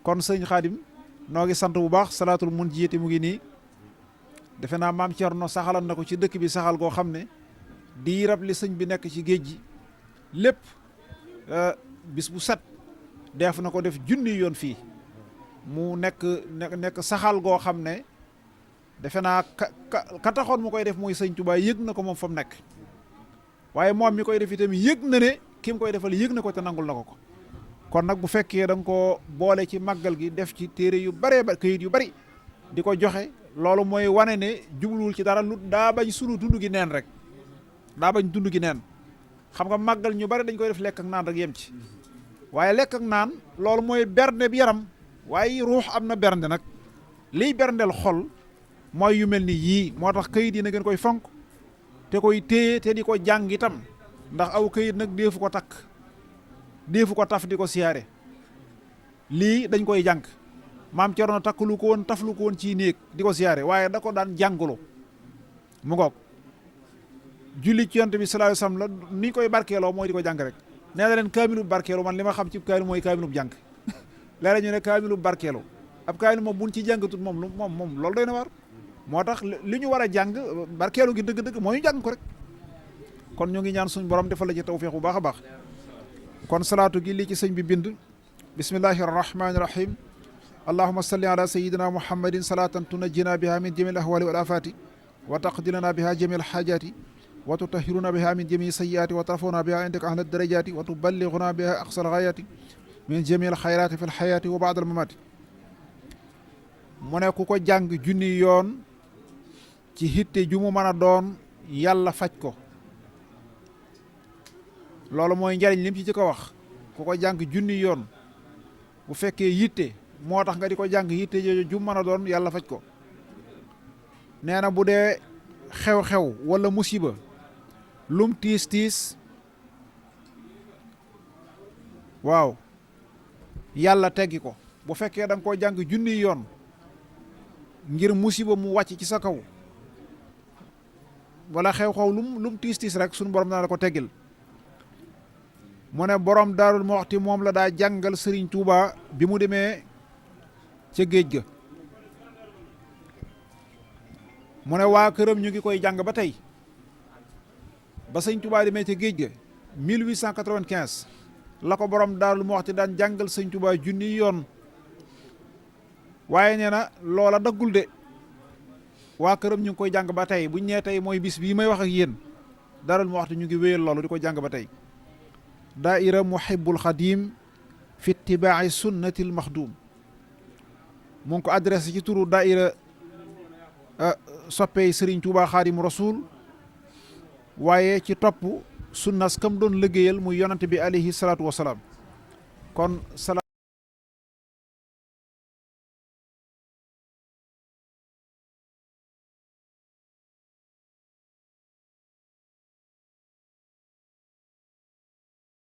kon sëñ Xaadim noo ngi sant bu baax salaatul mun jiyati mu ngi nii defe naa maam Cerno saxalan na ko ci dëkk bi saxal goo xam ne diirab li sëñ bi nekk ci géej gi lépp bis bu set def na ko def junni yoon fii mu nekk saxal goo xam ne defe naa ka taxoon mu koy def mooy sëñ Tuubaa yëg na ko moom fa mu nekk waaye moom mi koy def itam yëg na ne ki mu koy defal yëg na ko te nangul na ko kon nag bu fekkee da nga ko boole ci màggal gi def ci téere yu baree ba këyit yu bari di ko joxe loolu mooy wane ne jubluwul ci dara lu daa bañ sunu dund gi neen rek daa bañ dund gi neen xam nga màggal ñu bari dañ koy def lekk ak naan rek yem ci waaye lekk ak naan loolu mooy bernde bi yaram waaye ruux am na bernde nag liy berndeel xol mooy yu mel ni yii moo tax këyit yi na ngeen koy fonk te koy téye te di ko jàng itam ndax aw këyit nag deefu ko takk deefu ko taf di ko siyaare lii dañ koy jàng maam Cerno takkalu ko woon taflu ko woon ci néeg di ko siyaare waaye da ko daan jàngalu mu ngoog julli ci Yonent bi sallallahu alayhi wasallam la ni koy barkeeloo mooy di ko jàng rek nee na leen kaamilu barkeelu man li ma xam ci kaamil mooy kaamilu jàng léeg-léeg ñu ne kaamilu barkeelu ab kaamil moom buñ ci jàngatut moom loolu doy na war moo tax li ñu war a jàng barkeelu gi dëgg-dëgg moo ñu jàng ko rek kon ñu ngi ñaan suñ borom defal la ci tawfiix bu baax a baax kon salaatu gi lii ci sëñ bi bind bismillahi arrahmani rahim allahuma salli ala sayidina muhammadin salatan tunajjina biha min jami al ahwali wal afati wa taqdilana biha jami al hajati wa tutahhiruna biha min jami sayyiati wa tarfuna biha indaka ahla darajati wa tuballighuna biha aqsa al ghayati min jami al khayrati fi al hayati wa ba'da al mamati mu ne ku ko jàng junni yoon ci hitte ju mu mën a doon yàlla faj ko loolu mooy njariñ lim ci jëkk a wax ku ko jàng junni yoon bu fekkee yitte moo tax nga di ko jàng yitte jooju ju mën a doon yàlla faj ko nee na bu dee xew-xew wala musiba lum tiis waaw yàlla teggi ko bu fekkee da nga koo jàng junni yoon ngir musiba mu wàcc ci sa kaw wala xew-xew lum tiis rek sunu borom dana la ko teggil mu ne borom Daarul Muxti moom la daa jàngal Sëriñ Tuuba bi mu demee ca géej ga mu ne waa këram ñu ngi koy jàng ba tey ba Sëriñ Tuuba demee ca géej ga 1895 la ko borom Daarul Muxti daan jàngal Sëriñ Tuuba junni yoon waaye nee na loola daggul de waa këram ñu ngi koy jàng ba tey buñ nee tey mooy bis bii may wax ak yéen Daarul Muxti ñu ngi wéyal loolu di ko jàng ba tey daaira muhibbul xadim fi itibaa'i sunnatil maxdum mu ngi ko adressé ci turu daaira soppey Sëriñ Tuubaa Xaadimu Rasuul waaye ci topp sunnas kam doon liggéeyal muy yonante bi alayhi salaatu wasalaam kon